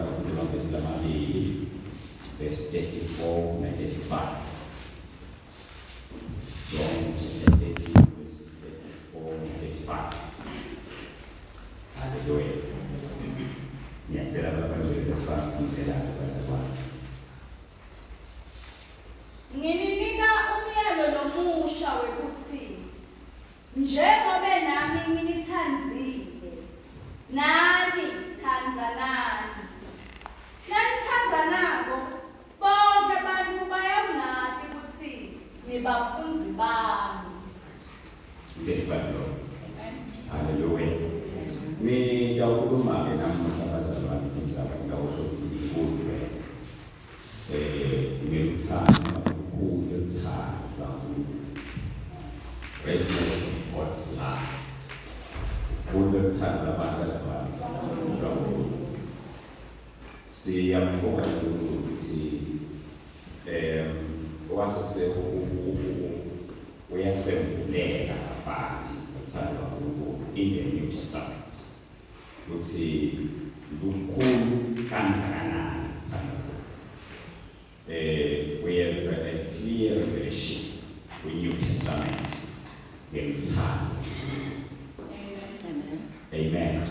Ngitawufundza emavesi lamabili, verse 34 na 35. John chapter 13 verse 34 na 35. Haleluya. Ngiyacela labangcwele besibafundzela bazalwane. Ngininika umyalo lomusha wekutsi njengobe nami nginitsandzile, nani tsandzanani. Nanitsandzanako, bonkhe bantfu bayawunati kutsi nibafundzi bami. 35 lo. Haleluya. Ngiyawukhuluma-ke namuhla bazalwane indzaba ngitawusho ukuthi inkulu vele. Ngeluthando noma ubukhulu beluthando lwaNkulunkulu. Greatness of God's love. Ubukhulu beluthando lwabantu bazalwane lwaNkulunkulu. Siyambonga uNkulunkulu ukuthi wasese uyasembulela kabanti uthando lwaNkulunkulu in the New Testament. Ukuthi lukhulu kangakanani uthando. We have a clear revelation with New Testament ngeluthando. Amen.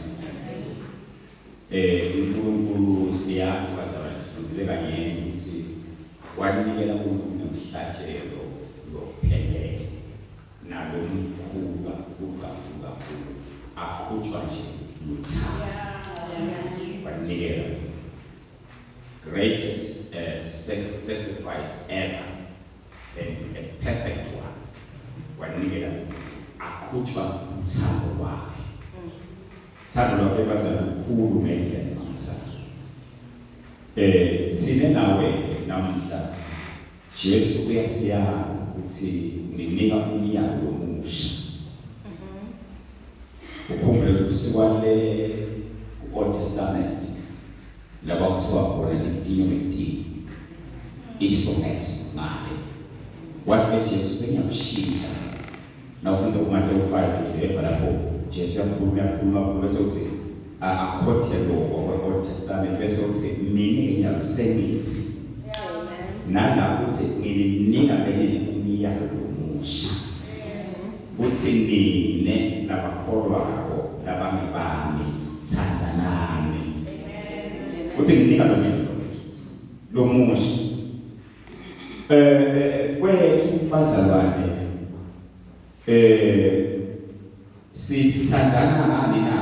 uNkulunkulu siyazi bazalwane, sifundzile kanyenti ukuthi wanikela uNkulunkulu nemhlatshelo lophelele nalomkhulu kakhulu kakhulu kakhulu, aqhutshwa nje luthando. Wanikela greatest sacrifice ever and a perfect one. Wanikela aqhutshwa uthando lwakhe. Uthando lwakhe bazalwane lukhulu ngendlela emangalisayo. Sine nawe namuhla Jesu uyasiyala ukuthi nginika umyalo lomusha. Ukhumbule ukuthi sikwale ku-Old Testament laba kuthiwa khona litinyo ngetinyo, iso ngeso ngale. Wathi Jesu sengiyakushintsha. Nawufundza kuMateyu 5 nje eva lapho Jesu uyakhuluma uyakhuluma bese uthi akhothe lokho kwe-Old Testament bese uthi mina ngiyakusengithi. Nala uthi ngininika lenye umyalo lomusha. Kuthi nine labakholwako labangebami tsandzanani. Uthi nginika lo myalo lomusha. Kwethu bazalwane sithandzana ngani na?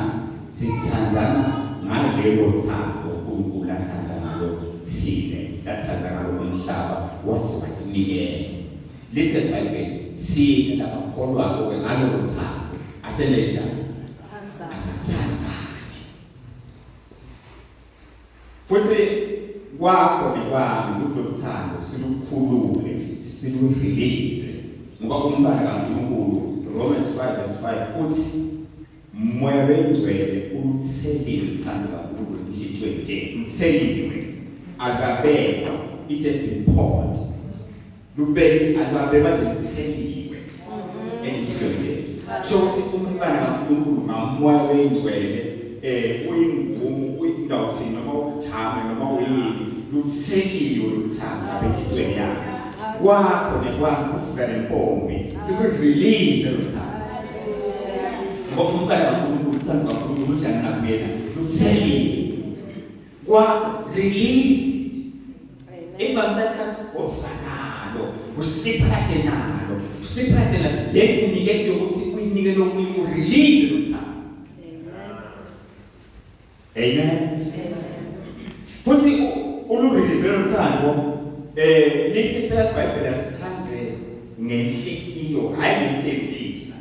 Sithandzana ngalelo thando uNkulunkulu athanda ngalo thina, athanda ngalo umhlaba waze watinikela. Lithi iBhayibheli thina labakholwako ke ngalolo thando asenenjani? Asithandzane. Futhi kwakho nekwami kulothando silukhulule, silurelease, ngoba umntwana kaNkulunkulu Romans 5 verse 5 uthi Moya wengcwele uluthelile uthando kaNkulunkulu enhlitiyweni yethu, lutheliwe, alukabekwa, it has been poured. Lubeki alukabekwa nje, lutheliwe enhlitiyweni yethu. Sho ukuthi umntwana kaNkulunkulu ngamoya wengcwele uyingumu, uyingawuthini noma uthame noma uyini, lutheliwe luthando lapha enhlitiyweni yakhe. Kwakho nekwami kuvuka nempompi, siku-release luthando. Ngoba umntwana kaNkulunkulu uthando kaNkulunkulu unjani nakuyena, lutheliwe. Kwa release it. Imvamisa isikhathi ugofa nalo, usiphathe nalo, usiphathe nalo. Le uniketwe ukuthi uyinike lomunye, urelease luthando. Amen. Futhi ulurelease luthando, lithi phela iBhayibheli asithandze ngenhlitiyo, hayi ngentembisa.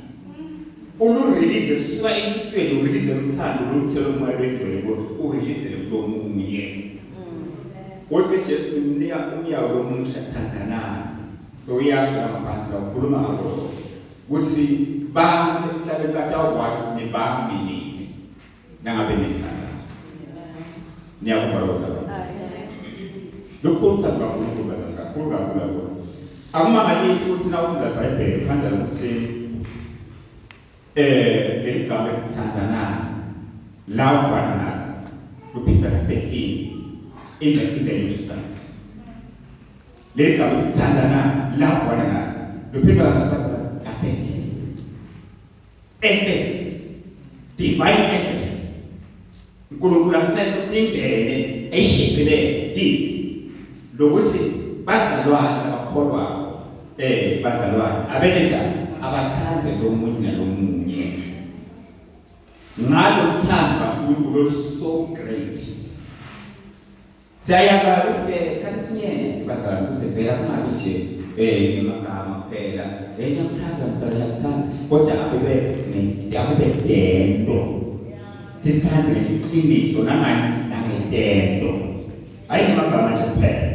Ulurelease lusuka enhlitiyweni, urelease luthando luthele umoya wengcwele, urelease kulomunye. Uthi Jesu unika umyalo lomusha, thandzanani. So uyasho ngaphansi la ukhuluma ngakho ukuthi bantu emhlabeni batawukwazi ukuthi nibami nini nangabe nithandzana. Niyakuva lokho bazalwane? Lukhulu uthando lwaNkulunkulu bazalwane, kakhulu kakhulu kakhulu. Akumangalisi ukuthi nawufunda iBhayibheli ukhandza ukuthi leli gama elithandzanani la ufana nalo luphinda ka-13. in the New Testament. Leli gama lithi thandanani, love one another, luphindwa kangaki ka-13. Emphasis, divine emphasis. uNkulunkulu afuna ukuthi ingene eshibhile kithi lokuthi bazalwane abakholwayo, bazalwane abene njani, abathande lo munye nalomunye ngalo thando kaNkulunkulu so great. Siyayaba ukuthi isikhathi esinyenti bazalwane ukuthi vela kungabi nje ngemagama kuphela, ngiyakuthanda mzalwane, ngiyakuthanda, kodwa akube akube dento, sithande ngeqiniso nangani nangetento, hayi ngemagama nje kuphela.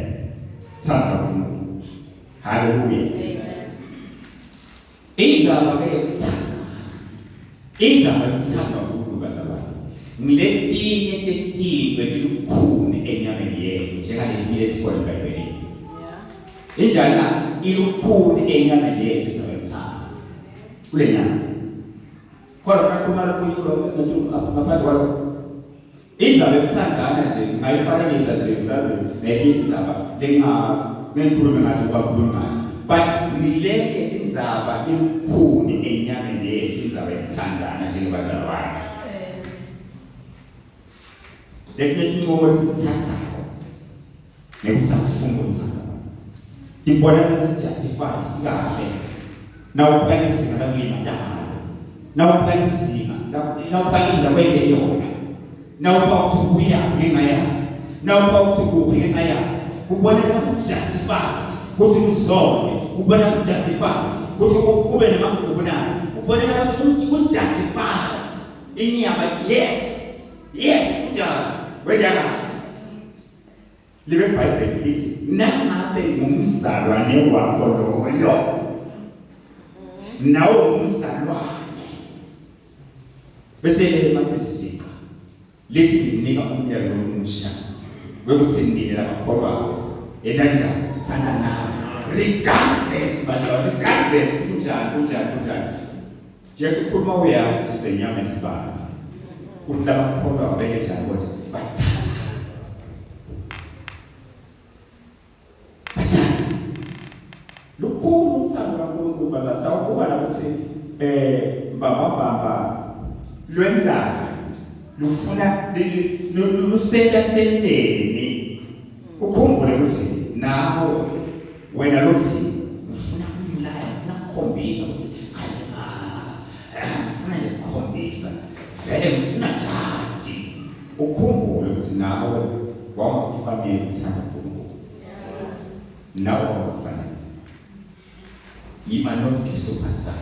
Thanda uNkulunkulu. Haleluya. Indzaba ke yokuthanda, indzaba yokuthanda uNkulunkulu bazalwane, ngiletinye tetinto letilukhuni enyameni yethu njengaletinye letikhona eBhayibhelini. Injani na? Ilukhuni enyameni yethu indzaba yokuthanda kule nyama. Khona kakhuluma lokunye ngaphandle kwalokho. Indzaba yokuthandana nje ngayifanekisa nje mhlawumbe nenye indzaba lenga ngikhulume ngathi kwakhuluma ngathi, but ngileke indzaba ilukhuni enyameni yethu, indzaba yokuthandana njengebazalwane. Letinye tincomo lesithathako ngekuthi akufunga ukuthanda tibona ngathi justified, tikahle nawubuka izinga lakulimatana, nawubuka izinga, nawubuka indlela kwente yona, nawubuka ukuthi kuyaphi ngenxa yakhe, nawubuka ukuthi kuphi ngenxa yakhe, kubonakala ku-justified ukuthi uzonde, kubonakala ku-justified ukuthi kube nemagubu nayo, kubonakala ukuthi ku-justified inyama. Yes, yes, kunjalo, wenta kahle. Libe iBhayibheli lithi nangabe ngumzalwane wakho loyo, nawe umzalwane, bese mathi sika lithi nginika umyalo omusha wekuthi nine labakholwayo enanjani, thandanani regardless, bazalwane, regardless kunjani, kunjani, kunjani. Jesu ukhuluma, uyazi sisenyameni sibani, uthi labakholwa beke njani, kodwa bathatha, bathatha lukhulu uthando kaNkulunkulu bazalwane. Sawubuka la ukuthi baba baba lwendalo lufuna lusenta senteni. Ukhumbule ukuthi nawe wena lothi ufuna kumlaya, ufuna kukhombisa ukuthi alima, ngifuna nje kukhombisa vele ngifuna njani. Ukhumbule ukuthi nawe wawungakufanele ukuthanda uNkulunkulu, nawe wawungakufanele. You are not a superstar,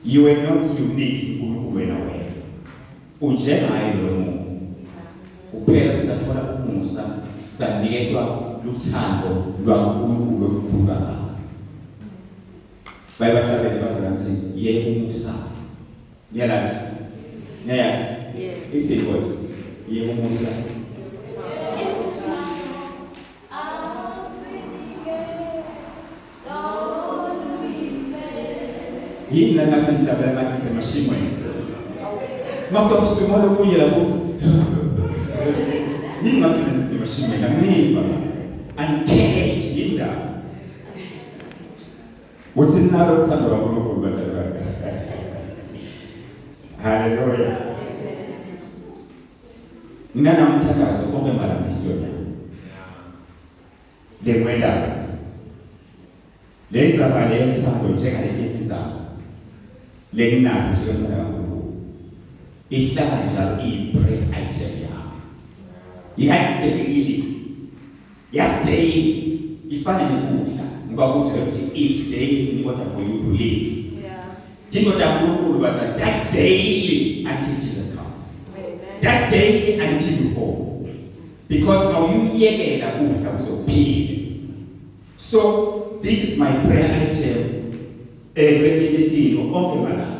you are not unique. uNkulunkulu wena wedwa unjengaye lo muntu kuphela kusathola umusa, saniketwa luthando lwaNkulunkulu olukhulu kangaka. Baye bahlabele bazalwane ukuthi ye umusa. Niyalazi, niyayazi? Yes. Ithi kodwa ye umusa. Awusinike Yini la ngathi nihlabela ngathi semashimweni makuthiwa kusimo lokunye lapho yini ngathi semashimweni angiva angikhethi yindaba uthi nalo uthando kaNkulunkulu bazalwane. Haleluya. Mina namthandazo konke malanga yami lengwendaba le ndzaba le yothando njengale indzaba lenginalo njengomntwana kaNkulunkulu ihlala njalo iyi-prayer item yami ya-daily, ya-daily, ifana nekudla ngoba kudla ukuthi eat daily in order for you to live. Tinto taNkulunkulu basa that daily until Jesus comes. Amen. That daily until you go, because awuyuyekela kudla uzophila. So this is my prayer item ekwetetino onke malanga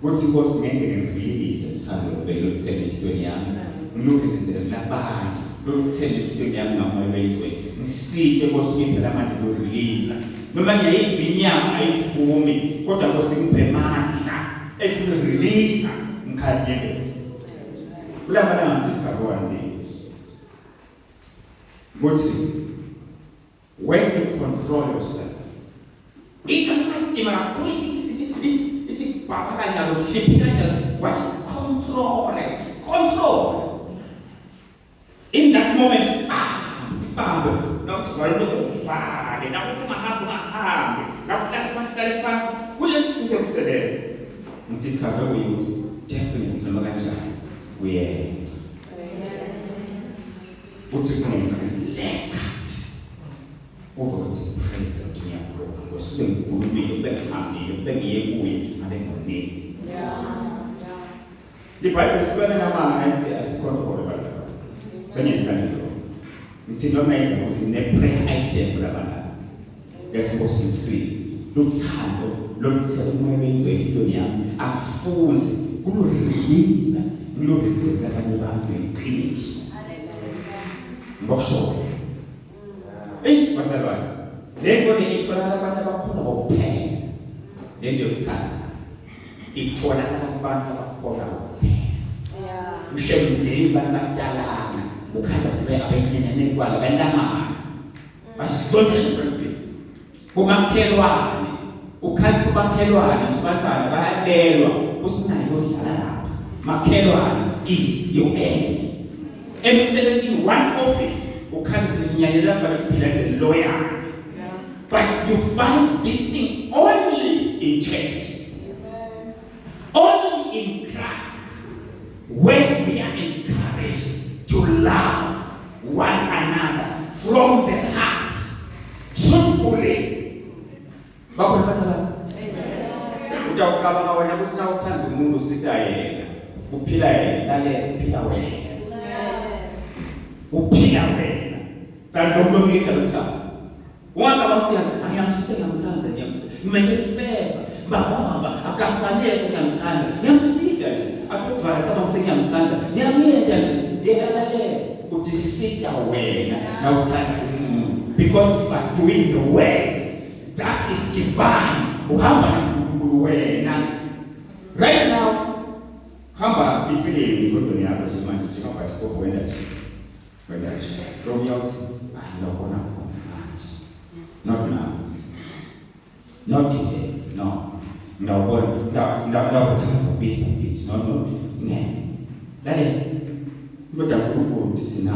kuthi Nkosi ngeke ngirelease uthando lobelo enhliziyweni yami, ngilurelease kulabanye, loluthele enhliziyweni yami ngamoya oyingcwele. Ngisite Nkosi, ngiphe lamandla lokurelease noma ngiyayiva inyama ayivumi, kodwa Nkosi ngiphe amandla ekurelease. Ngikhanyelete kulamalanga. Discover one thing. Kutsi when you control yourself, ithi kakhulu ithi baba kanyalo hliphika kanyalo what control it, control. In that moment, bambe, nakuthi valele uvale, nakuthi ungahambi ungahambi, nakuhlala phansi hlale phansi, kulesi kusebenza. Ngidiscover ukuthi definitely noma kanjani uyenza. Uthi kungenca lekhathi. Uva ukuthi praise the Lord ngiyakhuluma Nkosi kube ngikhulumile kube ngihambile kube ngiye kuye ngabe ngonile. IBhayibheli sibona namanga athi asicontrol bazalwane. Senye kanje lo. Ngithi noma yenza ukuthi ne prayer item kulabana. Yathi Nkosi ngisinde. Luthando loluthela umoya wengcwele empilweni yami akufunze kulurelease ngilurelease abanye abantu ngeqiniso. Ngokusho. Eyi bazalwane, le nto le itholakala kubantu abakholwa ngokuphela. Le nto yokuthanda itholakala kubantu abakholwa ngokuphela. Ushe mndeni bantu badalana, ukhaza ukuthi abenyene nekwala balamana. Basondela emfundweni. Umakhelwane, ukhaza umakhelwane nje abantwana bayalelwa usinayo odlala lapha. Makhelwane is your enemy. Emsebenzini one office ukhaza unyanyela bana kuphila nje lawyer. But you find this thing only in church. Amen. Only in Christ, when we are encouraged to love one another from the heart, truthfully. Bakhona bazalwane? Utawucabanga wena ukuthi nawuthanda umuntu usita yena, uphila yena, lalela uphila wena. Uphila wena. Kanti lo muntu omnika lokuthanda. Ungacabanga ukuthi angiyamsita ngiyamthanda ngiyamsita. Ngimenzela ifeva. Baba baba akafanele ngiyamthanda. Ngiyamsita nje. Akudvale cabanga ukuthi ngiyamthanda. Ngiyamyenda nje. Ngiyalalela. Utisita wena nawuthanda umuntu because you are doing the word that is divine. Uhamba naNkulunkulu wena. Right now hamba ifilimu engqondweni yakho nje manje njengabhayisikobho wena nje. Wena nje. Romeo uthi ngiyabona khona manje. Not now. Not today. No. Ngiyabona ngiyabona bit by bit. No no. Ngeke. Lalela. Kodwa uNkulunkulu uthi na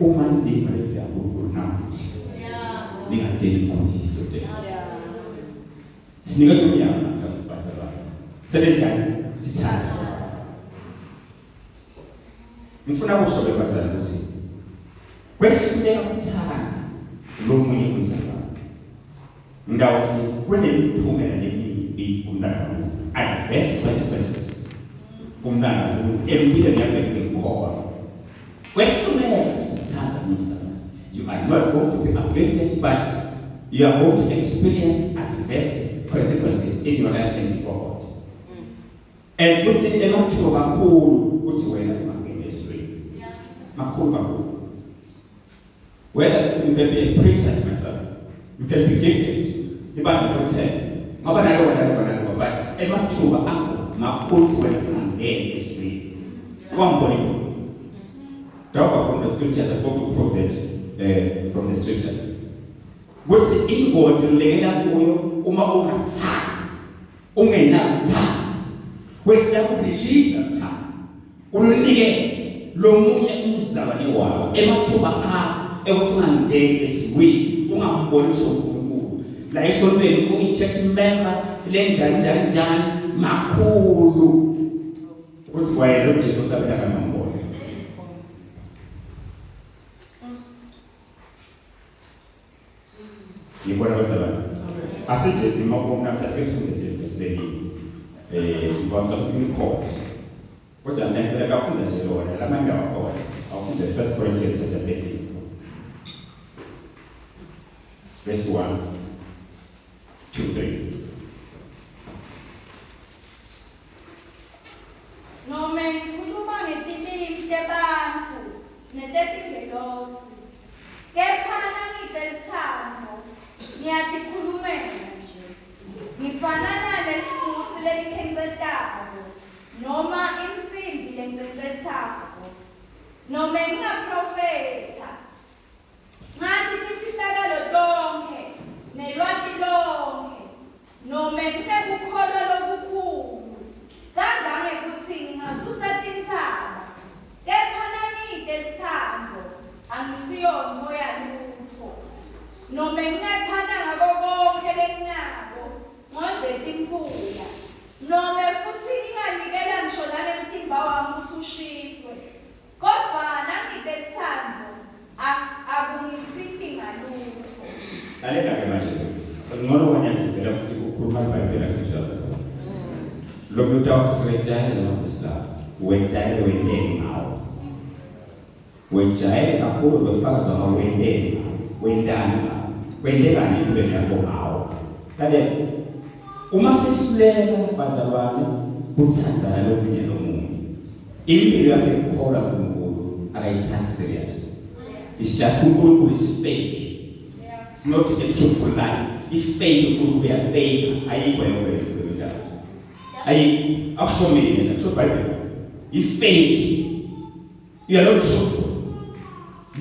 uma niliva leli yaNkulunkulu namuhla. Ningadeli ikhondisi lodela. Sinikwe umyalo namhlanje bazalwane. Sebenjani? Sithatha. Ngifuna kusho ke bazalwane ukuthi kwehluleka ukuthanda lomunye umzalwane. Ngawuthi kunemiphumela lemibi kumntana kamuntu. Adverse consequences. Kumntana kamuntu empilweni yakhe ngekholwa. Kwehluleka ukuthanda umzalwane. You are not going to be uplifted, but you are going to experience adverse consequences in your life and before God. And futhi emathuba kakhulu ukuthi wena ungangeni ezulwini. Makhulu kakhulu. Whether you can be a preacher like myself, you can be gifted. Ibandla lokuthela. Ngoba nalo wona nalo nalo but emathuba akho makhulu ukuthi wena ungangeni ezulwini. Wangibona. Dawuba from the scriptures, I'm going to prove that from the scriptures. Kuthi ingodi ulengela kuyo uma ungathathi, ungenakuthanda, wehlula kurelease uthando, ulunikete lomunye umzalwane wakho emathuba akho ekuthi ungangeni ezulwini, ungamboni ngisho uNkulunkulu. La esontweni uyi-church member lenjani njani njani makhulu. Uthi kwayena uJesu uhlabela kangambona. Ngibona bazalwane. Asijesu noma namhla sike sifunde nje verse leli. Ngibona ukuthi ngikhona. Kodwa ngempela kafunza nje lona lamanye awakhona. Awufunze 1 Corinthians chapter 13. Verse 1 2 3. Nome ngikhuluma ngetilimi tebantfu netetingelosi, kepha nangite luthando, ngiyatikhulumela nje. Ngifanana nelitfusi lelikhencetako noma insimbi lencecethako. Nome ngingaprofetha Nome ngingephana ngako konkhe lenginako, ngondle timphuya, nome futsi nginganikela ngisho nangemtimba wami kutsi ushiswe, kodvwa nangite lutsandvo, akungisiti ngalutfo. Lalela-ke manje, ngcono kwanyakivela kutsi ukhuluma iBhayibheli akusinjalo bazalwane. Lokhu utawuthi siwetayele lamavesi lawo, wetayele wenteni ngawo. Wejayele kakhulu lofakazi wama wenteni ngawo, wentani ngawo, kwentekani empilweni yakho ngawo. Lalela, uma sehluleka bazalwane kutsandzana lomunye nomunye, impilo yakhe yekukholwa kuNkulunkulu akayithathi serious. It's just uNkulunkulu is fake. It's not a truthful life. It's fake uNkulunkulu uyafake. Ayikho yonke le ndaba. Ayikho. Akusho mina, akusho iBhayibheli. I-fake. You are not truthful.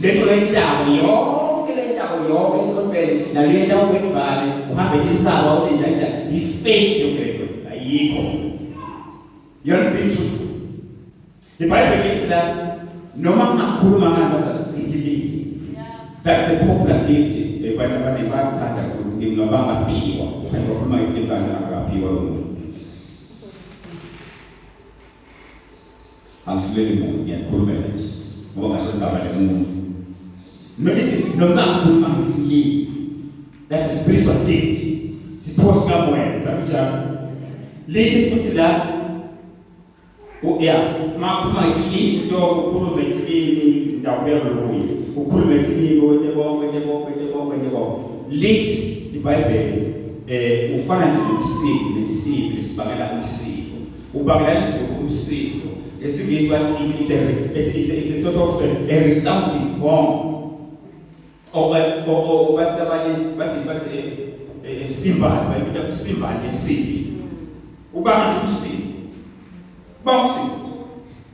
Lento leyentako yonke leyentako yonke esontweni naleyenta ukwedvale uhambe tintsaba ulenjanjani i-fake yonke lento ayikho. You are not being truthful. IBhayibheli lithi la noma kungakhuluma ngani bazalwane ngithi That's the popular gift abantu abaningi bayathanda ukuthi ngingabangaphiwa kanti bakhuluma ngegift akaphiwa lo muntu. Angihluleli muntu ngiyakhulumela nje ngoba ngasho ngaba nemuntu. Notice noma ngikhuluma ngetilimi that's a spiritual gift. Sipho sikamoya sasinjalo. Lithi futhi la Ya, makhuluma ngetilimi to ukhulume ngetilimi ndawubuya lokuye. Ukhulume ngetilimi wente konke wente konke wente konke wente konke. Lithi iBhayibheli eh ufana nje nomsindo nensimbi lesibangela umsindo. Ubangela izulu umsindo. Ngesingisi bathi it's, it's, a, it's, it's, it's a sort of a resounding gong. Or or bathi abanye bathi bathi simbali bayibita simbali nensimbi. Ubanga nje umsindo. Ubanga umsindo.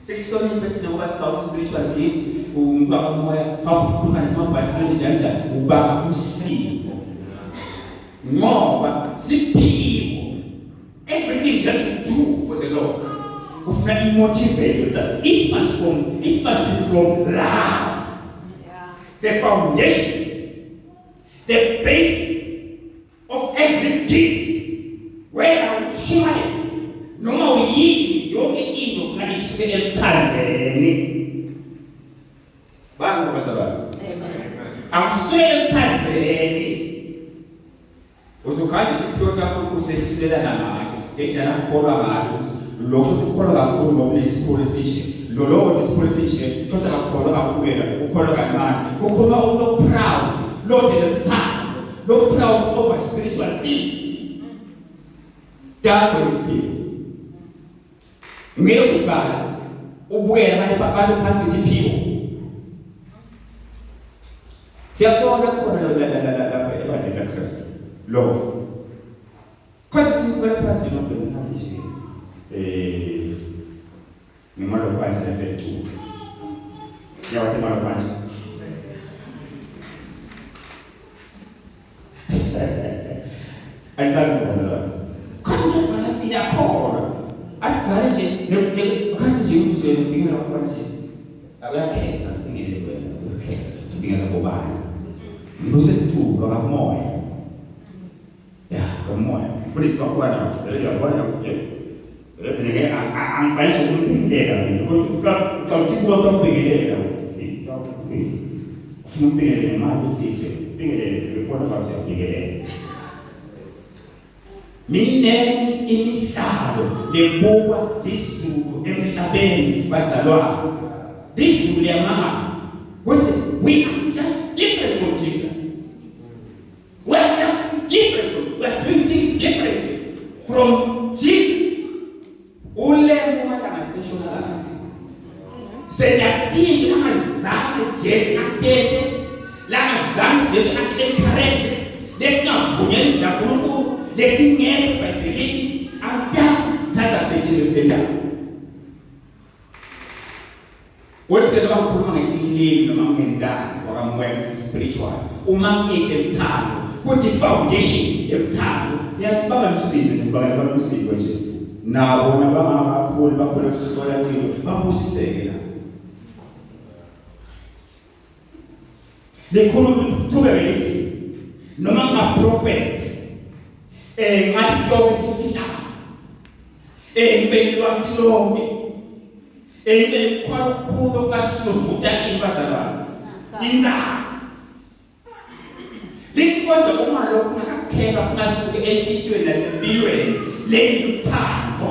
Sekuhloniphe thina ngoba sibawa spiritual gift umuntu wakamoya bakukhuluma nesimabhasikile njani njani ubanga umsindo. Ngoba siphiwo everything that you do for the Lord ufuna imotivate yourself. It must from it must be from love. Yeah. The foundation, the basis of every gift whether ushumayela noma uyini yonke into ufuna isuke emthandweni bani bazalwane awusuke emthandweni uzokhanda ukuthi iphiwo kaNkulunkulu usehlulelana ngakho sigejana kukholwa ngalo ukuthi lokho ukholwa kakhulu ngoba unesikhulu esinje lo lowo ukuthi isikhulu esinje those akakholwa kakhulu yena ukholwa kancane ukhuluma umuntu oproud lo ngelemthando lo proud over spiritual things done with people ngeke uqala ubukela abanye abantu phansi ngithi iphiwo siyabona khona lapha ebandleni laKristu lo kodwa ubukela phansi nje ngobheka phansi nje eh ngemalo kwanje lapha eculo yawathi imalo kwanje Alisali bazalwane. Kodwa umntwana afike akhona. Adlale nje nekhathi nje ukuthi nje ngibingela khona nje. Uyakhetha ubingele wena, uyakhetha ubingela ngobani. Ngusekuthulwa kamoya. Ya, kamoya. Mfundisi bakhona, vele uyabona nje. Vele ngeke angifanele ukumbingelela mina. Kodwa ucabanga ukuthi kuba umbingelela. Ufuna umbingelele ngemali ukuthi nje ubingelele ubona ngathi uyabingelela. Miningi imidlalo lebukwa lizulu emhlabeni bazalwane. Lizulu liyamangala. Kuthi we are just different from Jesus. We are just different. From, we are doing things differently from Jesus. Ulele emalanga sentshonalanga. Seyadini langazange Jesu atete, langazange Jesu ati encourage, letingavunyeli naNkulunkulu, letingekho eBhayibhelini, angitaki sithatha bhetile sitendaba. Wethi noma ngikhuluma ngetilimi noma ngendalo wakamoya ngithi spiritual. Uma ngike mthando, kuthi foundation yemthando. Ngiyathi baba nomsindo nje baba nomsindo nje. Nabo nabangakakhuli bakhona kuhlola into babusiseke la. Likhulu liqhubeke lithi Noma ngingaprofetha ngathi konke tifihlakalo ngibe lwati lonke ngibe kukhona okukhulu okungasuvuta ini bazalwane tindzaba lithi kodwa uma lokhu kungakakheka kungasuki enhlitiyweni nasempilweni leli luthando.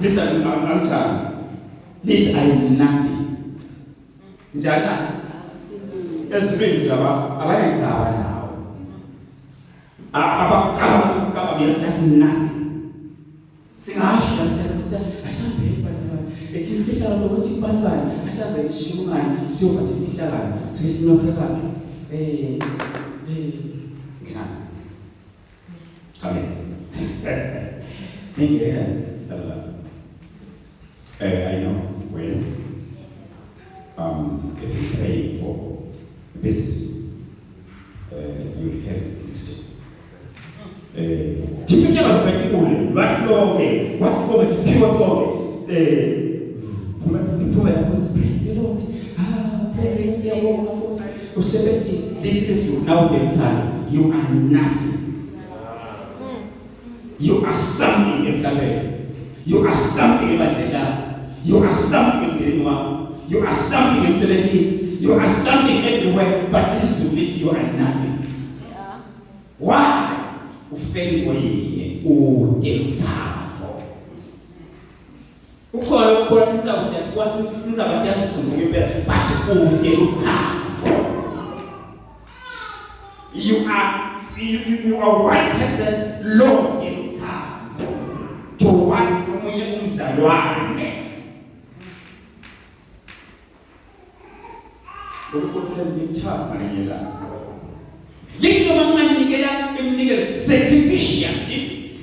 Listen, angithandi lithi, I am nothing. Njani na ezulwini nje laba abanenzaba nawo abacabanga ukucabanga, you're just nothing. Singasho namhlanje sithi asihambeni bazalwane etimfihlakalo ukuthi bani bani, asambe sishukungane siyova timfihlakalo sike sinokhe kakhe ngena. Amen. Ningena hlala. I know when if you pray for a business, you will have wisdom. Timfihlakalo bhetikule lwathi lonke wathi konke tiphiwa konke phuma niphuma lapho uthi praise the Lord, ah, praise the siyabonga Nkosi usebenzi. This is you now get time. You are nothing. You are something emhlabeni, you are something ebandleni lakho, you are something emndenini wakho, you are something emsebenzini, you are something everywhere, but this is you are nothing. Why? Ufeni oyinye ude uthando ukhona ukhona intsaba siyakwathi intsaba kuyasungula impela, but ude uthando. You are one person lonke uthando towards omunye umzalwane. uNkulunkulu can be tough ngelinye ilanga. Lithi noma nginganikela iminikelo sacrificial,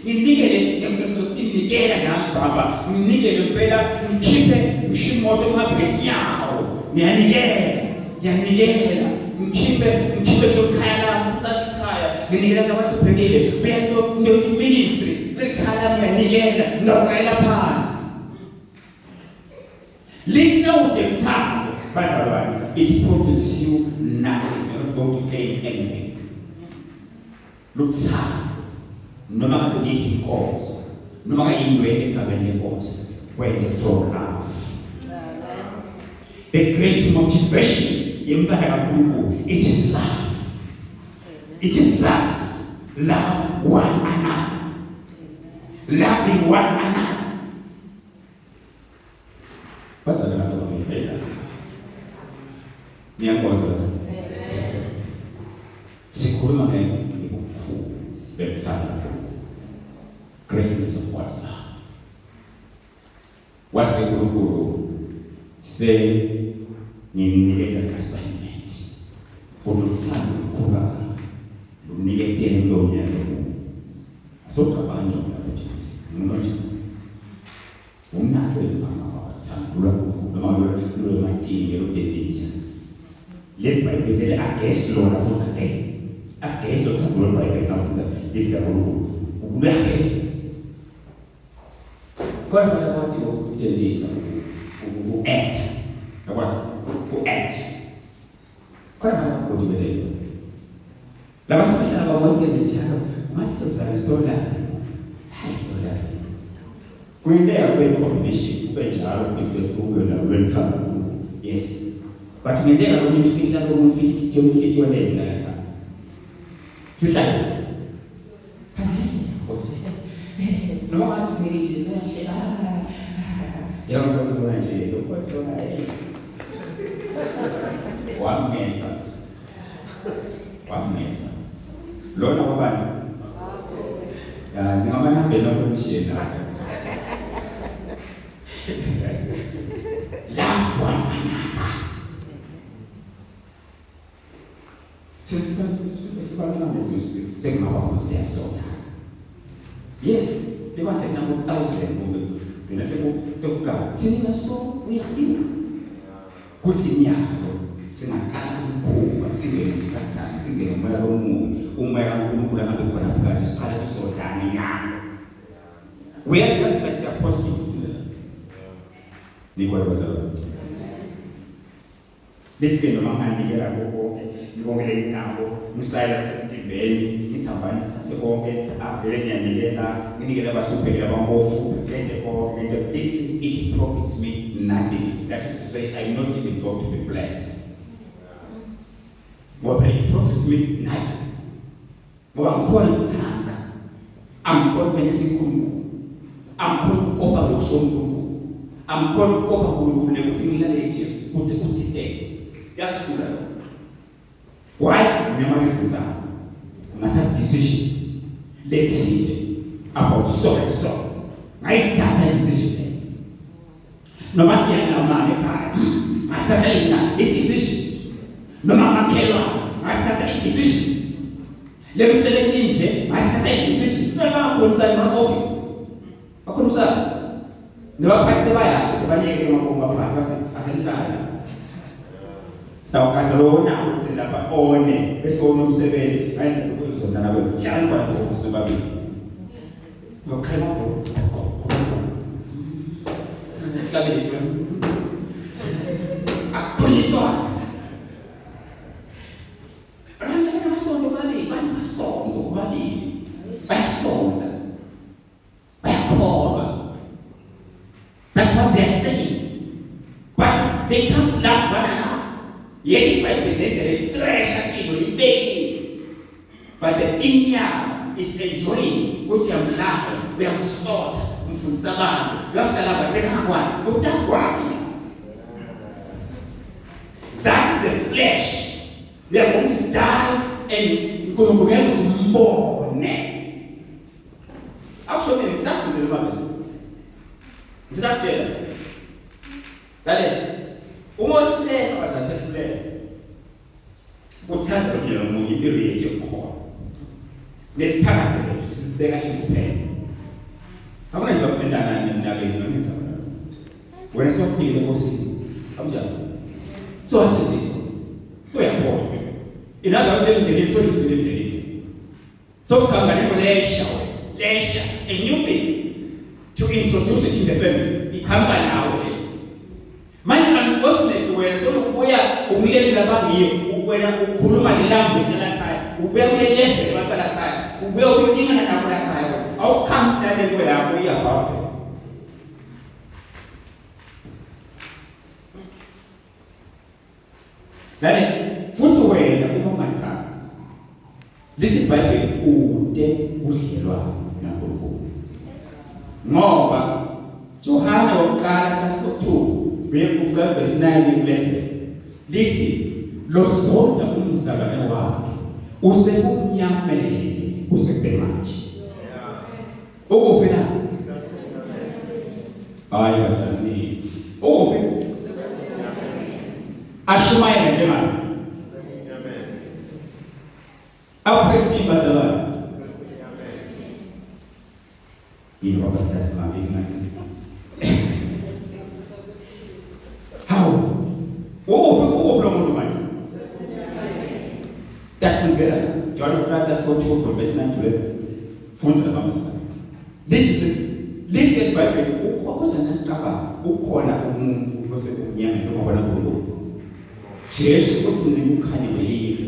nginikele ngikunikela nami baba, nginikele impela, ngikhiphe ngisho imoto ngihambe ngetinyawo, ngiyanikela, ngiyanikela, ngikhiphe nje ikhaya lami, sisale ikhaya, nginikela nabahluphekile, kuya into ministry lekhaya lami, ngiyanikela, ngiyaqala phansi. Lithi nawude uthando bazalwane, it profits you nothing. You're not going to gain anything. Luthando noma ngabe kuyiphi inkonzo noma kayinto egameni lenkosi, wende from love. The great motivation yemntwana kaNkulunkulu, it is love, it is love. Love one another, loving one another. Bazalwane, bazalwane, ngiyankoza lapha sikhuluma ngebukhulu bekuthanda, greatness of God's love. Wathi uNkulunkulu se nginiketa assignment unothando olukhulu luniketele kulowo myalo lomunye. Asocabanga ngcono lapho nje ngulo nje unalo mama wathanda noma lo matini lodedisa le Bhayibheli against lona futhi again against uthando lweBhayibheli nafuthi livi laNkulunkulu kube against. Khona abantu abathi ukutendisa ku-act, yabona, ku-act. Khona abantu abagodiweleyo laba sihlala bonke njalo ngathi sozala sola, hayi sola. Kuyinteka kube combination, kube njalo ukuthi kube nalwenzana, yes, but ngenteka lokuyifihla lokuyifihla inhliziyo leyo la ngaphansi fihla kathi kodwa noma ngathi ngeke Jesu yahle, ah, njengoba lona nje lo mfowethu lona, hey, wamngeva wamngeva lona wabani ya ningama nihambe nonke nishiye nawe. Love one another. Sesibancane sengingaba khona siyasona. Yes, libandla linabo 1000 kumbe gcina sekugaba thina, so uyafika kuthi nyalo singaqala umkhuba, singene uSathane, singene umoya lomubi, umoya kaNkulunkulu ahambe khona phakathi, siqale isodane yalo. We are just like the apostles. Nikhona bazalwane? Lithi-ke noma nginganikela konke konke lenginako ngisayela kusemtimbeni ngithi hambani ngithathe konke avele ngiyanikela nginikele abahluphekile abampofu ngente konke ngente lithi it profits me nothing. That is to say, I'm not even going to be blessed, ngoba it profits me nothing, ngoba ngikhona ukuthanda, angikhona ukwenza inkulunkulu, angikhona ukukopa lokusho uNkulunkulu, angikhona ukukopa uNkulunkulu nekuthi ngilalele Jesu ukuthi uthitele kuyakuhlula lokho. Why? Nginama-reasons ami, ngathatha decision lethile about so and so, ngayithatha i-decision leyo. Noma siyalamana ekhaya, ngathatha ina i-decision, noma amakhelwane, ngathatha i-decision lemsebenzini nje, ngathatha i-decision. Kunalaba ema-office bakhulumisana nabaphathi, sebayazi ukuthi baniyeke emabomba baphathi, bathi asenihlale sawukhatha lona ukuthi lapha one bese wona umsebenzi ayenze ukuthi uzondana kwenu, hlala khona e-office nobabili, ngokukhala hlabelise akukhuliswa. Abantu banamasonto babili, banamasonto bobabili, bayasonta, bayakholwa. That's what they are saying, but they can't love one another. Yet iBhayibheli lendlela itresha tintfo libekile, but the inyama is enjoying ukuthi uyamlaya, uyamsotha, umfundisa abantu, uyahlala abantu bekangakwazi utakwati. That is the flesh. We are going to die and uNkulunkulu ngeke umbone. Akusho mina, ngisitafundzele mavesi, ngisakutshela lalela. Uma uhluleka, bazasehluleka uthanda lomunye nomunye, impilo yethu yokukhona neliphakathi lethu sibeka ingcuphelo. Akunenza ukubendana nemnakeni nonenza wena sokuphile enkosini, akunjalo? Sowasindiswa, soyakhona. In other words, emndenini sohlukile, emndenini sokuqhamuka nento lesha wena, lesha, a new thing to introduce it in the family, iqhamuka nawe le. Manje unfortunately wena solokubuya umleli labangiyo, wena ukhuluma le language lakhaya, ubuya kule level yabantu balakhaya, ubuya uyolingana nabo lakhaya wena, awuqhamuki nalento yakho iyabove. Lale futhi wena uma ungathandi lithi iBhayibheli ude udlelwane naNkulunkulu, ngoba Johane wokuqala sahluko 2 kuye verse 9 11 lithi lozonda umzalwane wakhe usebumnyameni kuze kube manje. Ukuphi na? Hayi bazalwane, ukuphi? Ashumayela njengani abapristi bazalwane? Yini baba sithathe mami ngathi hawu, ukuphi, ukuphi lo muntu manje? Tafundzela John wokuqala sahluko 2 from verse 9 to 11. Fundza lapha msana. Lithi lithi eBhayibheli ukhona naniqabanga ukhona umuntu osebumnyameni ongabona uNkulunkulu. Jesu uthi nikukhanya kwelive.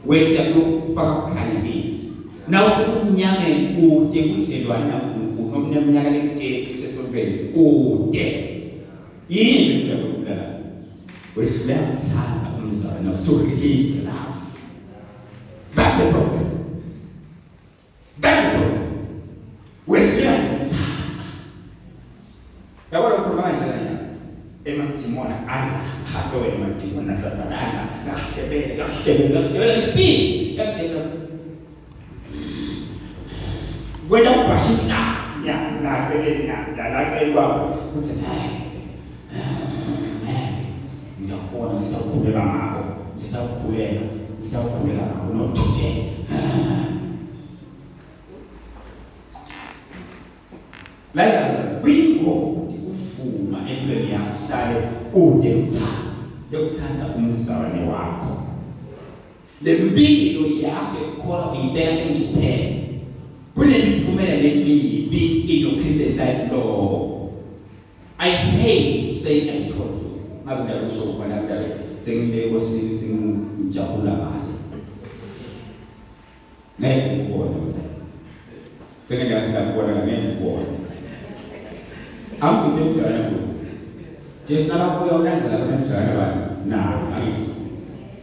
Wena kufaka ukukhanya kithi. Naw sekumnyameni kude kudlelwane naNkulunkulu noma uneminyaka lemi-30 kusesontweni kude. Yini le nto la? Wehluleka ukuthanda umzalwane, to release the love. That's the problem. That's the problem. Wehluleka ukuthanda. Yabona ukhuluma kanjena ya. Emadimoni ala hake wena, emadimoni nasathana ala kahlebeza, kahlebeza, kahlebeza ispeed, kahlebeza. Wena ubhasha inhlanzi ya la celeni la la la celeni kwakho uthi ngeke ngeke ngiyakubona, sitawukhuleka ngakho, sitawukhuleka, sitawukhuleka ngakho, not today. Lalela, kuyingoti ukuvuma empilweni yakho uhlale ude uthanda lokuthanda umzalwane wakho. Le mpilo yakho ekukholwa uyibeka engcupheni. Kunemiphumela lemibi in your Christian life lo. I hate to say I told you. Ngabe ngiyakusho khona kudala. Sengile enkosini sengijabula ngale. Ngeke ngikubone wena. Sengingazi ngakubona ngeke ngikubone. Awuthi into kuyo. Jesu nakabuya ulandzela bona mdlwana bani? Na, angithi.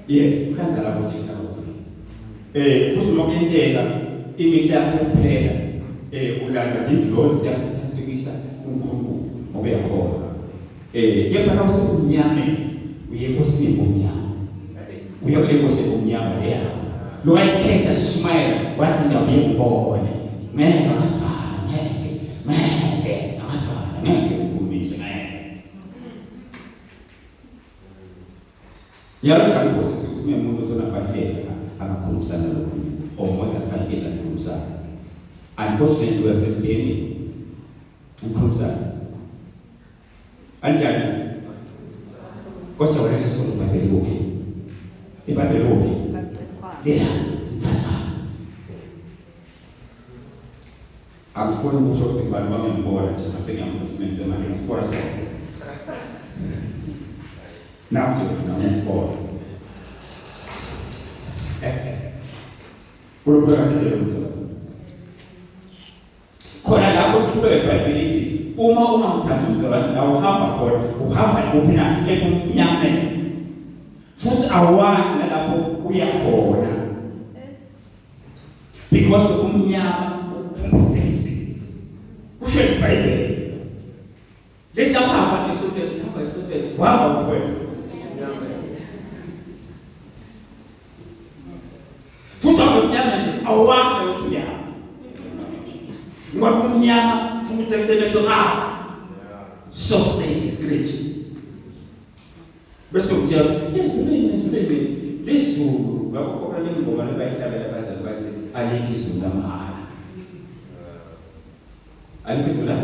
Yes, ulandzela lapho Jesu nakabuya. Futhi noma kuyenteka imihla yakho iyaphela. Ulanda tingilozi tiyakuthathekisa kuNkulunkulu ngoba uyakhona. Kepha nawusekumnyameni uye enkosini yobumnyama. Uye kule nkosi yobumnyama leya. Lo wayikhetha sishumayela wathi ngiyabuye ngibone. Ngeke amadwala, ngeke, ngeke amadwala, ngeke ngikhulumise ngeke. Yalo njani Nkosi sithi umuntu osona 5 years akakhulumisana lo or more than 5 years akakhulumisana. Unfortunately we are semndenini ukhulumisana. Kanjani? Kodwa wena lesono iBhayibheli kuphi? IBhayibheli kuphi? Lela mthatha. Akufuni ukusho ukuthi ngibani bangiyambona nje ngase ngiyamvusa semanje ngisibona sibona. Nawu nje mina ngiyasibona. Kulokhu kasendele umsebenzi. Khona lapho kuqhubeka iBhayibheli lithi uma ungamthandi umzalwane la uhamba khona uhamba kuphi na ebumnyameni futhi awani nalapho uya khona because umnyama ukuphumphuzekisile kusho iBhayibheli lithi awuhamba nje esontweni hamba esontweni uhamba kuwena futhi awumnyama nje awani ukuthi uyaphi ngoba umnyama phumphuzekise akho so says the scripture bese utshela ezulwini ezulwini lizulu ngakho khona lengoma lebayihlabela abazali bathi alikho izulu lamahhala alikho izulu la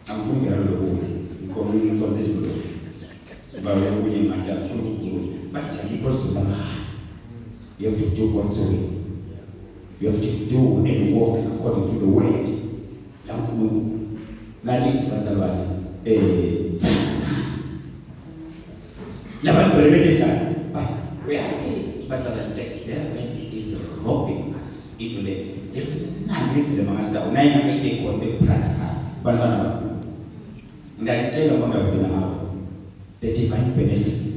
angifuni ngalo lokunye ngikhona ngikhonze nje lokho bawe okunye ngahle angifuni ukukhuluma basithi alikho izulu lamahhala. You have to do God's will. You have to do and walk according to the word laNkulunkulu. Nalithi bazalwane labantu bebente njani? Uyathi bazalwane, the devil is robbing us. Into le nansi indlela mangasawo naye ngabe ibe khona practical bantwana bakho. Ngiyakutshela ngoba ngiyagcina ngakho. The divine benefits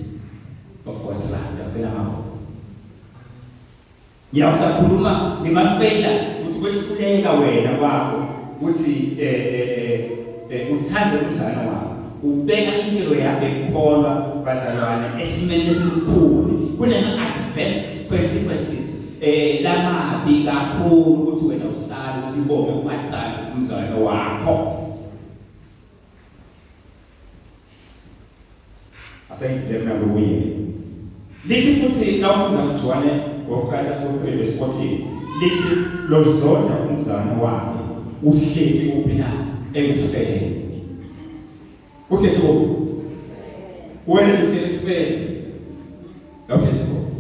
of God's love ngiyagcina ngakho. Ngiyakusakhuluma ngema-failures ukuthi kwehluleka wena kwakho ukuthi uthande umzalwane wakho ubeka impilo yakho ekukholwa bazalwane esimeni esilukhuni kunema-adverse consequences lamabi kakhulu ukuthi wena uhlale ukuthi ubonge ungathandi umzalwane wakho. Asengidlule mina kuye. Lithi futhi nawufunda uJohane wokuqala isahluko 3 verse 14 lithi lozonda umzalwane wakhe uhleti kuphi na ekufeni. Uhleti kuphi? Wena uhleti ekufeni. La uhleti kuphi?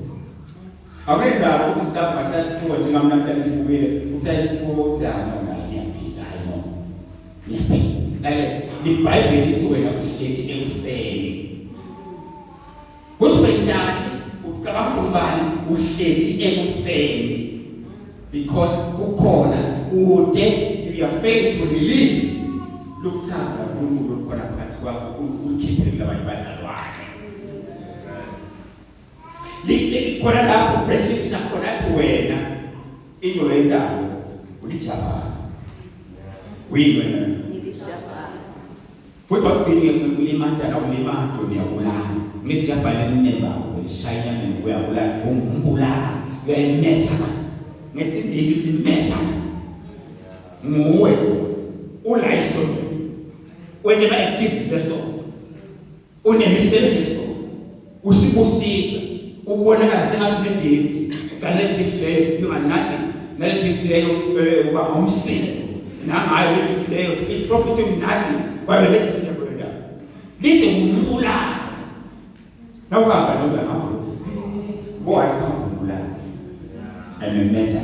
Akwenzanga ukuthi mhlawumbe ngathatha isifungo njengami namhlanje ngivukile uthatha isifungo uthi hayi no ngiyaphila hayi no ngiyaphila. Lale iBhayibheli lithi wena uhleti ekufeni. Kuthi wentani ucabanga ukuthi ubani uhleti ekufeni because kukhona ude you are failed to release lukuthanda uNkulunkulu olukhona phakathi kwakho ukhiphe kulabanye bazalwane. Khona lapho verse 15 nakhona athi wena into yendawo ulijabala. Uyini wena? Futhi awugcini ngekulimata na ulimato niyabulala. Ngejabala elineba lishaya inyama uyabulala ungumbulala uyayimetha. NgesiNgisi simetha. Nguwe ula isono. Wena ba activities zesono. Unemisebenzi usibusisa ubonakala sengathi une-gift kanti le gift leyo you are nothing. Nale gift leyo uba ngumsindo nangayo le gift leyo it profits you nothing kwayo le gift yakho yona lize ngumbulala nawuhamba nje uyahamba ngowathi hamba umbulala I'm a mentor.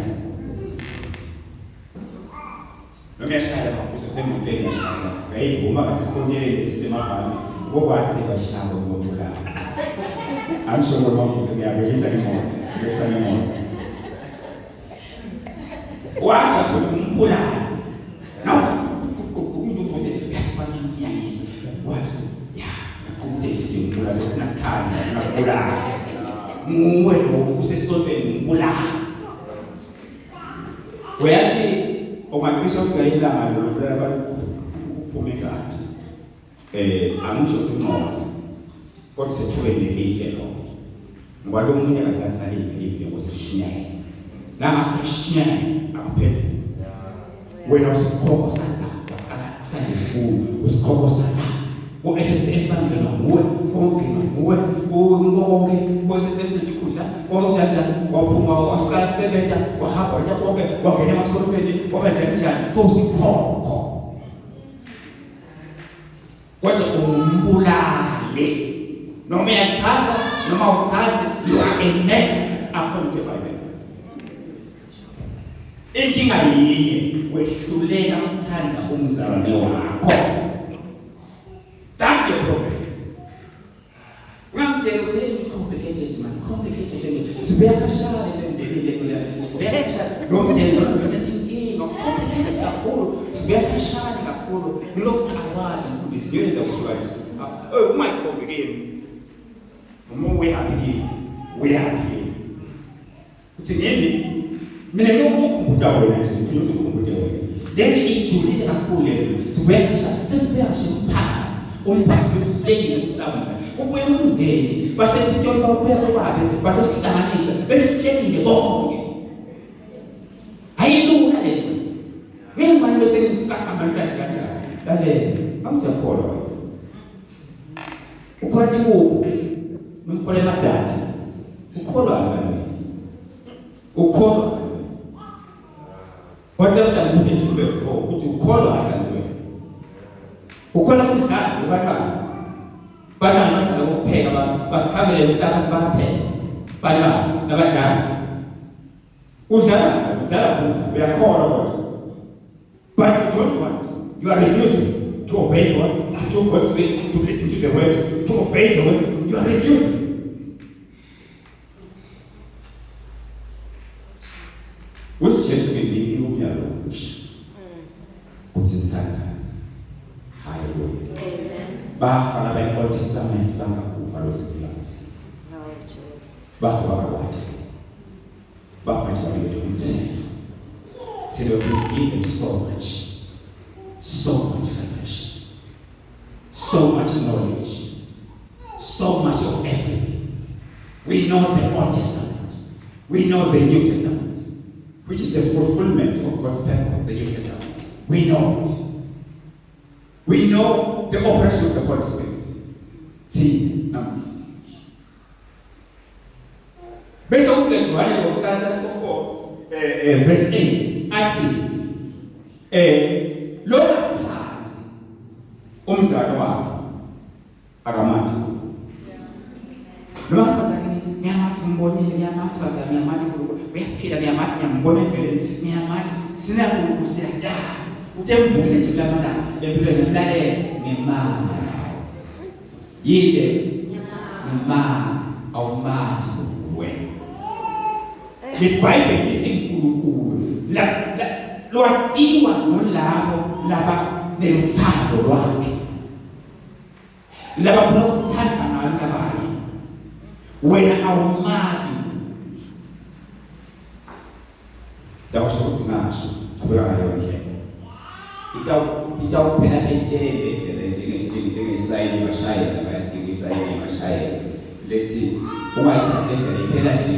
Noma uyashaya mafuso semotweni uyashaya uyayivuma ngathi esikonteleni lesi semabhange. Ubokwathi sebashaya ngobulala. Angisho ngoba ngize ngiyabekisa ngemoto, ngiyabekisa ngemoto. Wazi ukuthi umbulala. Nawu umuntu uvuse yathi bangiyangisa. Wathi ya ngaqhude nje ngibulala sofuna sikhali ngifuna kubulala. Nguwe lo usesontweni ngibulala. Uyathi ungacisha ukuthi ilanga lo kubulala abantu kuphuma ingadi. Eh angisho ukuthi ungcono. Kodwa sethubeni elihle lo. Ngoba lo munye akazange salile live lenkosi eshinyayela. Nangathi eshinyayela akaphenduli. Wena usikhokho sandla waqala Sunday school usikhokho sandla. U-SSF bangenwa nguwe, ungenwa nguwe, konke ku-SSF netikhundla, konke njani njani, waphuma waqala kusebenza, wahamba wenta konke, wangena emasontweni, waba njani njani, so usikhokho. Kodwa ungumbulali. Noma uyathanda noma uthandi, you are a murderer according to the Bible. Inkinga yinye, wehluleka ukuthanda umzalwane wakho. That's your problem. Ungangitshela ukuthi hey complicated man, complicated le Sibuya khashana le mndeni le kuya. Sibuya khashana. Lo mndeni lona vele inkinga, complicated kakhulu. Sibuya khashana kakhulu. Ngilokuthi awazi mfundisi ngiyenza kusho kanje. Eh ungayikhombi kimi. Uma uyaphi kimi? Uyaphi kimi? Uthi ngimi mina ngiyokukhumbuta wena nje ngifuna ukuthi ukhumbute wena. Lento ijulile kakhulu lento. Sibuya khashana, sesibuya ngisho umphakathi. Umphakathi uhlulekile ukusilamula. Kubuye umndeni basePitoli babuya bobabe batosihlanganisa behlulekile bonke. Ayilula lento. Ngeke manje bese ngikakamalula nje kanjani. Lalela, angizakholwa. Ukholwa tinkukhu noma ukholwa emadada. Ukholwa ngani? Ukholwa. Kodwa mhlawumbe ukuthi nje kube pho ukuthi ukholwa kanti wena. Ukholwa kumdlalo ubantwana. Bantwana badlala kokupheka baqhamele umhlaba bapheka. Bantwana nabadlali. Udlala udlala umdlalo uyakholwa kodwa. But you don't want. You are refusing to obey God, to do God's will, to listen to the word, to obey the word. You are refusing. Uthi Jesu ke nginika umyalo omusha. Uthi nithathane. Hallelujah. Amen. Bafa laba e-Old Testament bangakuva losifulathi. Oh Jesus. Bafa bakakwati. Bafa nje babuyele umthetho. So they have been given so much. So much revelation. So much knowledge. So much of everything. We know the Old Testament. We know the New Testament, which is the fulfillment of God's purpose, the New Testament. We know it. We know the operation of the Holy Spirit. Thina namuhla. Bese uthi Johane ngokuqala sahluko 4 verse 8 athi lo ngathandi umzali wakhe akamathi. Lo bazali ngiyamathi ngimbonile ngiyamathi bazali ngiyamathi uNkulunkulu uyaphila ngiyamathi ngiyambona endleleni ngiyamathi sinaNkulunkulu siyadala utembukile nje kulamalanga empilweni ngimlalela ngemanga yile ngemanga awumathi wena iBhayibheli lithi uNkulunkulu la lwatiwa ngulabo laba neluthando lwakhe laba khona ukuthanda ngalo labanye wena awumati Ndawusho ukuthi ngasho chubeka ngaleyo ndlela itawuphela entende indlela njengesayini bashayela bayadinga isayini bashayela lethi ungayithathi le ndlela iphela nje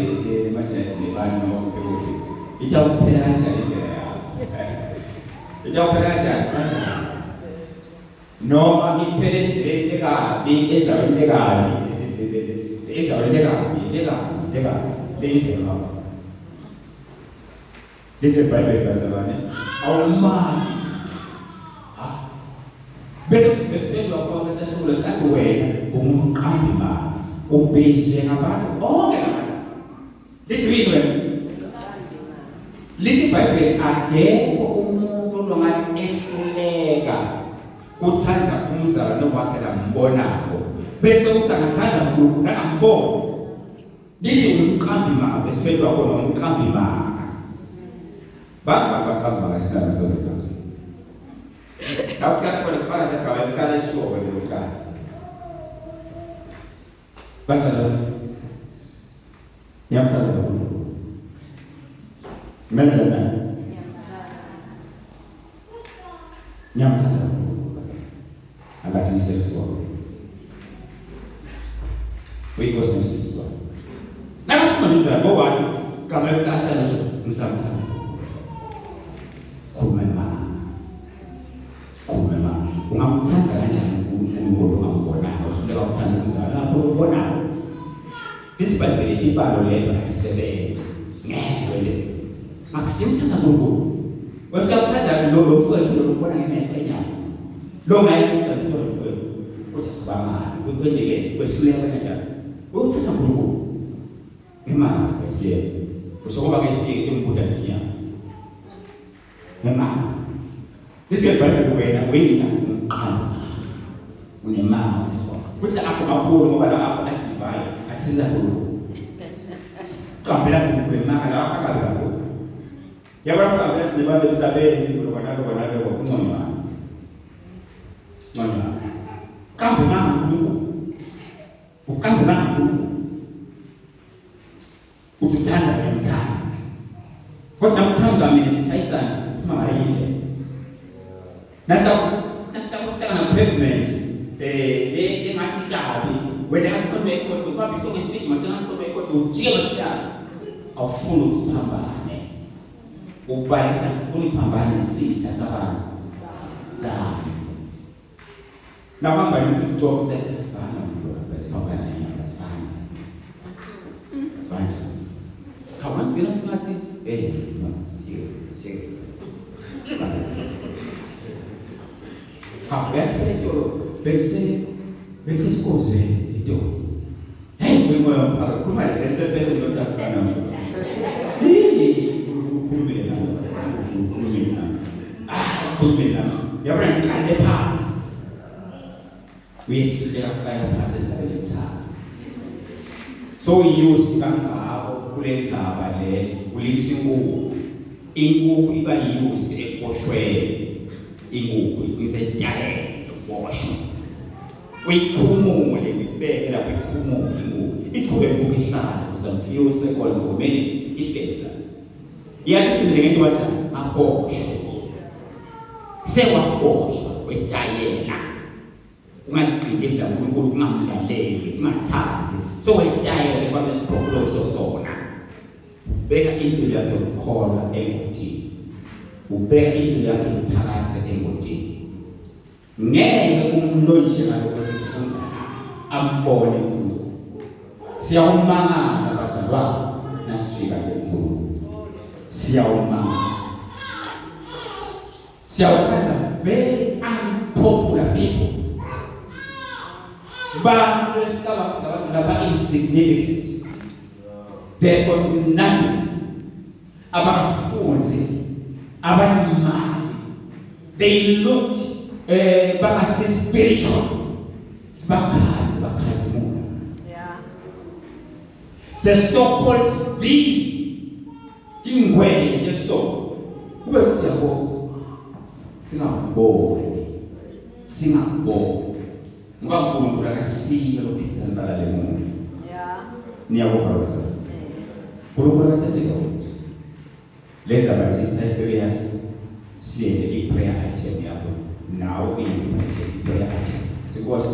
emajadini abantu noma kuphi kuphi itawuphela kanjani indlela yakho itawuphela kanjani kanjani noma iphele endleleni lekabi endaweni lekabi endaweni lekabi lekabi lekabi leyindlela yakho Lise iBhayibheli bazalwane awumati ha bese verse 10 wakho besahlulo sathi wena ungumqambi manga ubizwe ngabantu bonke labantu lithi yini wena lithi iBhayibheli akekho umuntu longathi ehluleka Utsandza umzalwane wakhe lambonako bese uthi angathanda uNkulunkulu angamboni. Lithi umqambi manga verse 20 wakhona umqambi manga. Bangabaqambi manga sinabo sonke lapha. Lapho kuyathola kufaka segaba eliqala eshiwo wena lokuqala. Bazalwane ngiyamthanda kakhulu. Ngiyamthanda na? Ngiyamthanda kakhulu bazalwane. Angathi ngisekusona. Uyinkosi nomsindisi wami. Nakasifuna umzalwane ngowani gama lokuqala nje ngisamthanda. Khuluma imali. Khuluma imali. Ungamthanda kanjani uNkulunkulu ongambonanga? Uhluleka ukuthanda umzalwane wakho ombonayo. Isibhayibheli ibalo lelo atisebenzi. Ngeke wende. Akusimthanda uNkulunkulu. Wefika kuthanda lo lo mfowethu lo ubona ngemehlo enyama. Lo ngaye kuthi msolo mfowethu. Uthi asibamali. Kwendeke kwehluleka kanjani? Uyothatha uNkulunkulu. Imali kwesiye. Kusho ngoba ke siye simbuda ntiya. Ngemali. Lise iBhayibheli wena wena umqambi. Unemali uthethwa. Futhi akho kakhulu ngoba la akho adivine athinta uNkulunkulu. Qambela uNkulunkulu emanga la akho akabi kakhulu. Yabona qambela sinebantu emhlabeni lokho naloko naloko ungconywana. Ngconywana. Qambe manga uNkulunkulu. Uqambe manga uNkulunkulu. Uthi uthanda ngiyamthanda. Kodwa mthanda mina sishayisana uphuma ngale indlela. Nasta nasta kuhlangana pavement eh le engathi kabi wena ngathi khona uyayikhohlwa ubamba ihloko ngespeed mase ngathi khona uyayikhohlwa ujike masinyane awufuni usiphambane ubaleka ufuna iphambane isitha sabantu sami Nakuhamba imizicoko sesifana but sifana sifana. Sifana nje. Khawugcina msingathi hey no siyo siyo. Cha uyaphela itolo bese bese sikozweni itolo. Hey umoya omphakathi khuluma le bese bese lothatha kana. Hey ukhulumile la. Ukhulumile la. Ah ukhulumile la. Yabona ngiqale phansi. Uyehluleka kuqala phansi endzabeni yokuthanda. So used kangako kule ndzaba le ulingisa inkukhu. Inkukhu iba used ekuboshweni. Inkukhu iqinise itayela lokuboshwa. Uyikhumule uyibeke lapho ikhumule inkukhu. Ichube inkukhu ihlale for some few seconds or minutes ihlezi la. Iyathi simile ngento kanjani? Aboshwe. Sewaboshwa wetayela. Ungaligqiki la uNkulunkulu kungamlaleli, kungathathi. So wetayela kwabe siphokoloso sona. Ubeka impilo yakhe yokukholwa engotini. Ubeka impilo yakhe phakathi engotini. Ngeke umuntu onjengalokho esikufunza ambone uNkulunkulu. Siyawumangala bazalwane nasifika kuNkulunkulu. Siyawumangala. Siyawukhatha very unpopular people. Bantu lesicabanga ukuthi abantu laba insignificant. They've got nothing. Abafundi abanemali. They looked eh bangasi spiritual. Sibakhathi bakhazimula. Yeah. The so-called be tingwele tesono. Kube siyabona. Singakuboni. Singakuboni. Ngoba uNkulunkulu akasiyo lophitha libala lemuntu. Yeah. Niyakuva bazalwane. uNkulunkulu akasenzeka ukuthi le ndzaba isithatha serious siyente i-prayer item yakho nawe uyi-prayer item because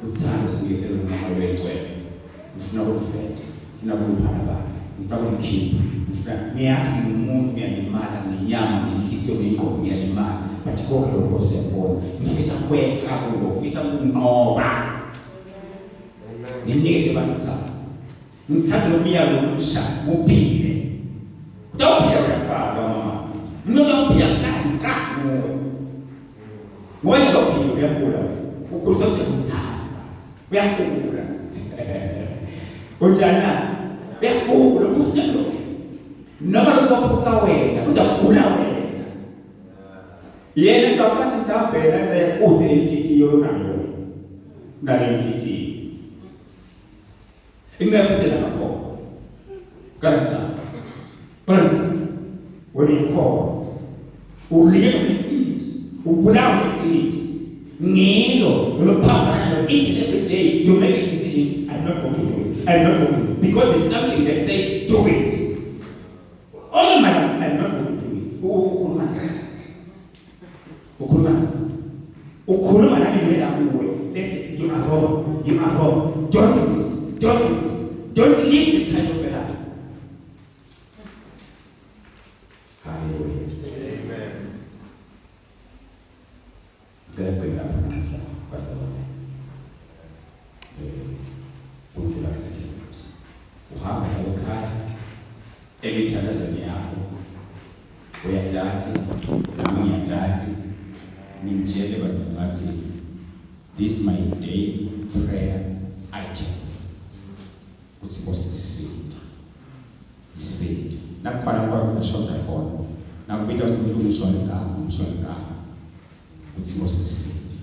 uthando sinikele umoya wengcwele ngifuna ukuveta ngifuna ukuphana abantu ngifuna ukumkhipha ngifuna ngiyathi ngimuntu ngiyalimala ngenyama ngenhliziyo ngengqondo ngiyalimala but konke lokho siyabona ngifisa kweqa kulo ngifisa ukunqoba nginikele abantu sami ngithathe lo myalo omusha uphile utawuphila uyaqala mama mina utawuphila kanka nguwe ngoba uyaphila uyagula ukhuliswa siyamthatha uyagula unjani na uyagula ufuna lokho noma lokho wena uzakugula wena. Yena ngaphansi mhlawumbe yena ude inhlitiyo lonayo nale inhlitiyo. Ingcebo ngakhona. Karanza. Karanza. Wena ukhona. Ulinywa iqiniso. Ubulawa iqiniso. Ngilo lophambana each and every day you make a decision I'm not going to do it. I'm not going to do it. Because there's something that says do it. Only man, I'm not going to do it. Ukhuluma. Ukhuluma. Ukhuluma nani la kuwe. Let's you are wrong. You are wrong. Don't do this. Don't do this. Don't live this kind of a life. Hallelujah. Amen. Ngicela lapha namhla bazalwane. uNkulunkulu akasetshenziswe. Uhamba ekhaya emithandazweni yakho uyadati nami ngiyadati ngimtshele bazalwane bathi this my day prayer item kuthi Nkosi isinde isinde nakukhona kwa ngisashoda khona nakubita ukuthi umuntu umshone igama umshone igama kuthi Nkosi isinde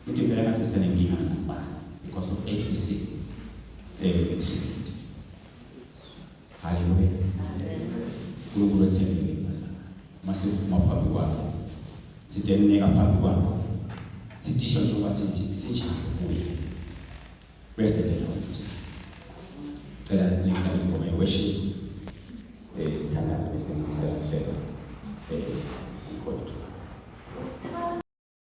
uthi vele ngathi senenkinga nabani because of ABC seed. Hallelujah. Amen. uNkulunkulu ethembekile bazalwane masiphuma phambi kwakhe sideneka phambi kwakho sidisho njengoba sithi sinjalo kuye bese ke cela ningidlale ingoma ye-worship sithandaze bese ngibisela uhlelo inkonzo.